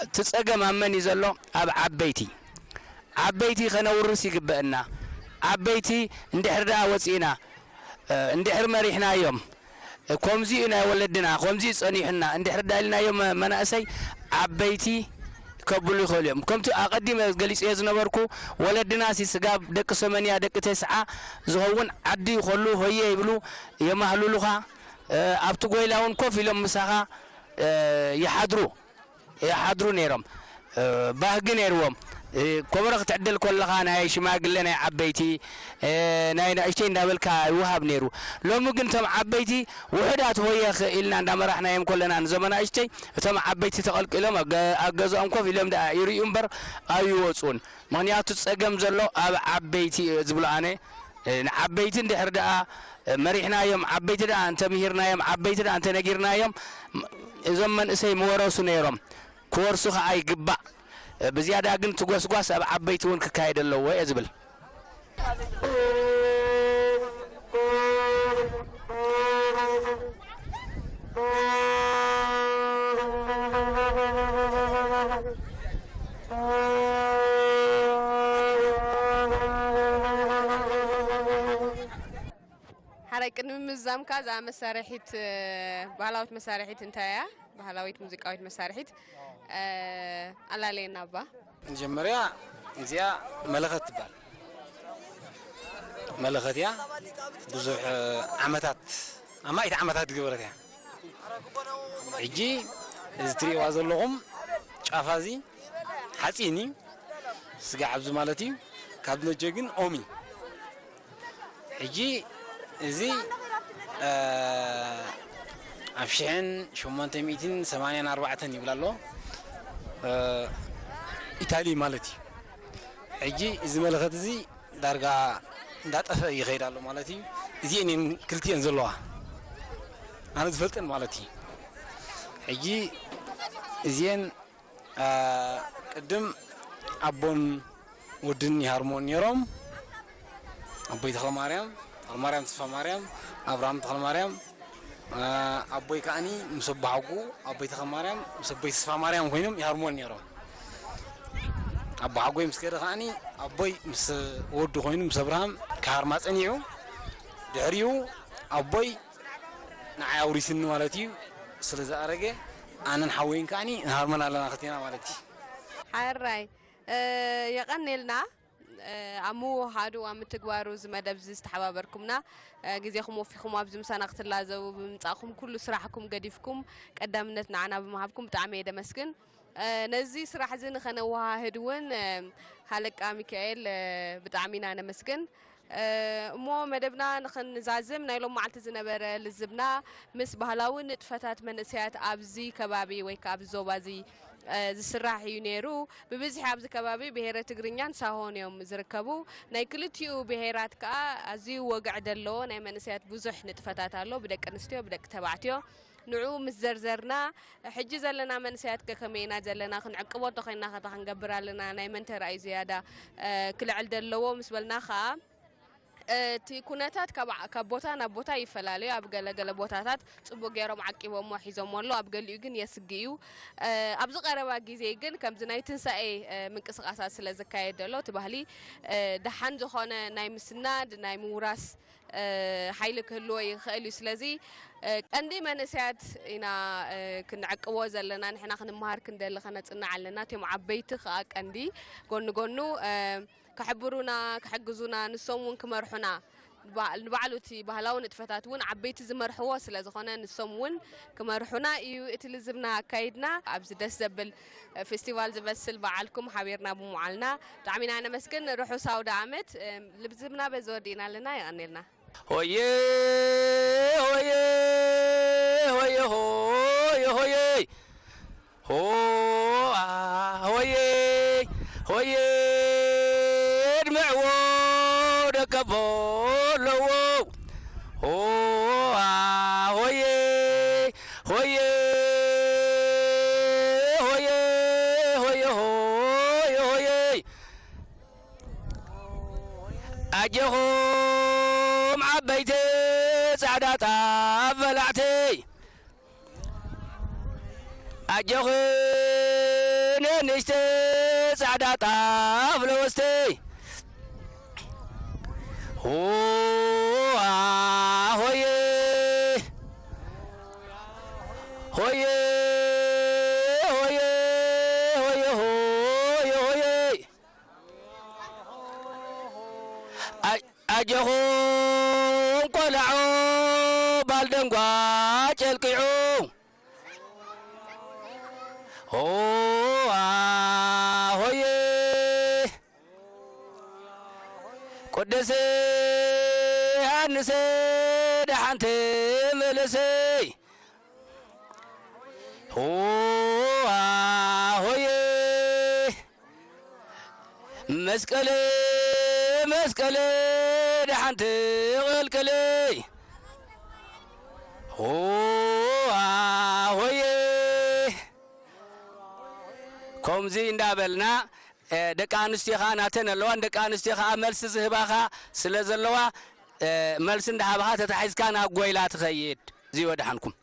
እቲ ጸገም ኣብ መን እዩ ዘሎ? ኣብ ዓበይቲ። ዓበይቲ ከነውርስ ይግበአና። ዓበይቲ እንድሕር ደኣ ወጺእና እንድሕር መሪሕናዮም ከምዚ እዩ ናይ ወለድና ከምዚ እዩ ጸኒሑና እንድሕር ደኣ ኢልናዮም መናእሰይ ዓበይቲ ከብሉ ይኽእሉ እዮም። ከምቲ ኣቐዲመ ገሊጸዮ ዝነበርኩ ወለድና ሲ ስጋብ ደቂ ሰመንያ ደቂ ተስዓ ዝኸውን ዓዲ ይኸሉ ሆየ ይብሉ የማህልሉኻ። ኣብቲ ጎይላ እውን ኮፍ ኢሎም ምሳኻ ይሓድሩ። ይሓድሩ ነይሮም። ባህጊ ነይርዎም። ኮበሮ ክትዕድል ከለኻ ናይ ሽማግለ ናይ ዓበይቲ ናይ ንእሽተይ እንዳበልካ ይወሃብ ነይሩ። ሎሚ ግን እቶም ዓበይቲ ውሑዳት ሆየ ኢልና እንዳመራሕናዮም ከለና ነዞም ኣናእሽተይ እቶም ዓበይቲ ተቐልቂሎም ኣብ ገ- ኣብ ገዝኦም ኮፍ ኢሎም ደኣ ይርእዩ እምበር ኣይወፁን። ምኽንያቱ ጸገም ዘሎ ኣብ ዓበይቲ እየ ዝብሎ ኣነ። ንዓበይቲ እንድሕር ደኣ መሪሕናዮም፣ ዓበይቲ ደኣ እንተምሂርናዮም፣ ዓበይቲ ደኣ እንተነጊርናዮም እዞም መንእሰይ ምወረሱ ነይሮም። ክወርሱ ኸዓ ይግባእ። ብዝያዳ ግን እቲ ጎስጓስ ኣብ ዓበይቲ እውን ክካየድ ኣለዎ እየ ዝብል። ሓራይ ቅድሚ ምዝዛምካ እዛ መሳርሒት ባህላዊት መሳርሒት እንታይ እያ? ባህላዊት ሙዚቃዊት መሳርሒት ኣላለየና እባ። መጀመርያ እዚኣ መለኸት ትበሃል። መለኸት እያ። ብዙሕ ዓመታት ኣማኢት ዓመታት ዝገበረት እያ። ሕጂ እዚ ትሪእዋ ዘለኹም ጫፋ እዚ ሓፂን እዩ። ስጋዕ ኣብዚ ማለት እዩ። ካብ ነጀ ግን ኦም እዩ። ሕጂ እዚ ኣብ ሽሕን ሸሞንተ ሚእትን ሰማንያን ኣርባዕተን ይብል ኣሎ ኢታሊ ማለት እዩ። ሕጂ እዚ መለኸት እዚ ዳርጋ እንዳጠፈ ይኸይድ ኣሎ ማለት እዩ። እዚኤን እየን ክልቲኤን ዘለዋ ኣነ ዝፈልጠን ማለት እዩ። ሕጂ እዚኤን ቅድም ኣቦን ወድን ይሃርሞን ነይሮም። ኣቦይ ተኽለማርያም፣ ተኽለማርያም ተስፋማርያም፣ ኣብርሃም ተኽለማርያም፣ ኣቦይ ከዓኒ ምስ ኣቦሓጉ፣ ኣቦይ ተኽለማርያም ምስ ኣቦይ ተስፋማርያም ኮይኖም ይሃርሞን ነይሮም። ኣቦሓጎይ ምስ ከደ ከዓኒ ኣቦይ ምስ ወዱ ኮይኑ ምስ ኣብርሃም ክሃርማ ጸኒዑ። ድሕሪኡ ኣቦይ ንዓይ ኣውሪስኒ ማለት እዩ። ስለ ዝኣረገ ኣነን ሓወይን ከዓኒ ንሃርመን ኣለና ክልቴና ማለት እዩ። ሓራይ የቐኔልና ኣብ ምውሃዱ ኣብ ምትግባሩ እዚ መደብ እዚ ዝተሓባበርኩምና ግዜኹም ወፊኹም ኣብዚ ምሳና ክትላዘቡ ብምምጻእኩም ኩሉ ስራሕኩም ገዲፍኩም ቀዳምነት ንዓና ብምሃብኩም ብጣዕሚ እየ ደመስግን። ነዚ ስራሕ እዚ ንኸነወሃህድ እውን ሃለቃ ሚካኤል ብጣዕሚ ኢና ነመስግን። እሞ መደብና ንኽንዛዝም ናይ ሎም መዓልቲ ዝነበረ ልዝብና ምስ ባህላዊ ንጥፈታት መንእሰያት ኣብዚ ከባቢ ወይ ከዓ ኣብዚ ዞባ እዚ ዝስራሕ እዩ ነይሩ። ብብዝሒ ኣብዚ ከባቢ ብሄረ ትግርኛን ሳሆን እዮም ዝርከቡ። ናይ ክልቲኡ ብሄራት ከዓ ኣዝዩ ወግዒ ዘለዎ ናይ መንእሰያት ብዙሕ ንጥፈታት ኣሎ፣ ብደቂ ኣንስትዮ ብደቂ ተባዕትዮ። ንዑ ምስ ዘርዘርና ሕጂ ዘለና መንእሰያት ከ ከመይ ኢና ዘለና? ክንዕቅቦ እንተኾይንና ከ እንታይ ክንገብር ኣለና? ናይ መን ተራእዩ ዝያዳ ክልዕል ደለዎ ምስ በልና ከኣ እቲ ኩነታት ካብ ቦታ ናብ ቦታ ይፈላለዩ። ኣብ ገለ ገለ ቦታታት ጽቡቕ ገይሮም ዓቂቦሞ ሒዞሞ ኣለዉ፣ ኣብ ገሊኡ ግን የስግእ እዩ። ኣብዚ ቀረባ ግዜ ግን ከምዚ ናይ ትንሳኤ ምንቅስቓሳት ስለ ዝካየድ ዘሎ እቲ ባህሊ ደሓን ዝኾነ ናይ ምስናድ ናይ ምውራስ ሓይሊ ክህልዎ ይኽእል እዩ። ስለዚ ቀንዲ መንእሰያት ኢና ክንዕቅቦ ዘለና፣ ንሕና ክንመሃር ክንደሊ ከነጽንዕ ኣለና። እቶም ዓበይቲ ከኣ ቀንዲ ጎኒ ጎኑ ክሕብሩና፣ ክሕግዙና፣ ንሶም እውን ክመርሑና ንባዕሉ እቲ ባህላዊ ንጥፈታት እውን ዓበይቲ ዝመርሕዎ ስለ ዝኾነ ንሶም እውን ክመርሑና እዩ እቲ ልዝብና ኣካይድና። ኣብዚ ደስ ዘብል ፌስቲቫል ዝመስል በዓልኩም ሓቢርና ብምዓልና ብጣዕሚ ኢና ነመስግን። ርሑስ ኣውደ ዓመት። ልዝብና በዚ ወዲእና ኣለና። የቐኔልና። ሆየ ሆየ ሆየ ሆየ ሆየ ሆ አ ሆየ ሆየ ድምዕዎ ደቀቦ ኣለዎ ሆ አ ሆየ ሆየ ሆየ ሆየ ሆየ ሆየ ኣጀኹም ዓበይቲ ጻዕዳ ጣፍ በላዕቲ ኣጆኽን ንእሽተይ ጻዕዳ ጣፍ ለወስቲ ሆየ ሆየ ሆየ ሆየ ሆየ ሆየ ኣጆኹም ቆልዑ ባልደንጓ ጨልቂዑ ሆዋ ሆየ ቅዱስ ዮሃንስ ደሓንቲ ምልሲ ሆዋ ሆየ መስቀል መስቀል ደሓንቲ ቐልቅል ሆዋ ሆየ ከምዚ እንዳበልና ደቂ ኣንስትዮ ኸዓ ናተን ኣለዋን ደቂ ኣንስትዮ ኸዓ መልሲ ዝህባኻ ስለ ዘለዋ መልሲ እንዳሃባኻ ተታሒዝካ ናብ ጎይላ ትኸይድ። እዚ ወድሓንኩም።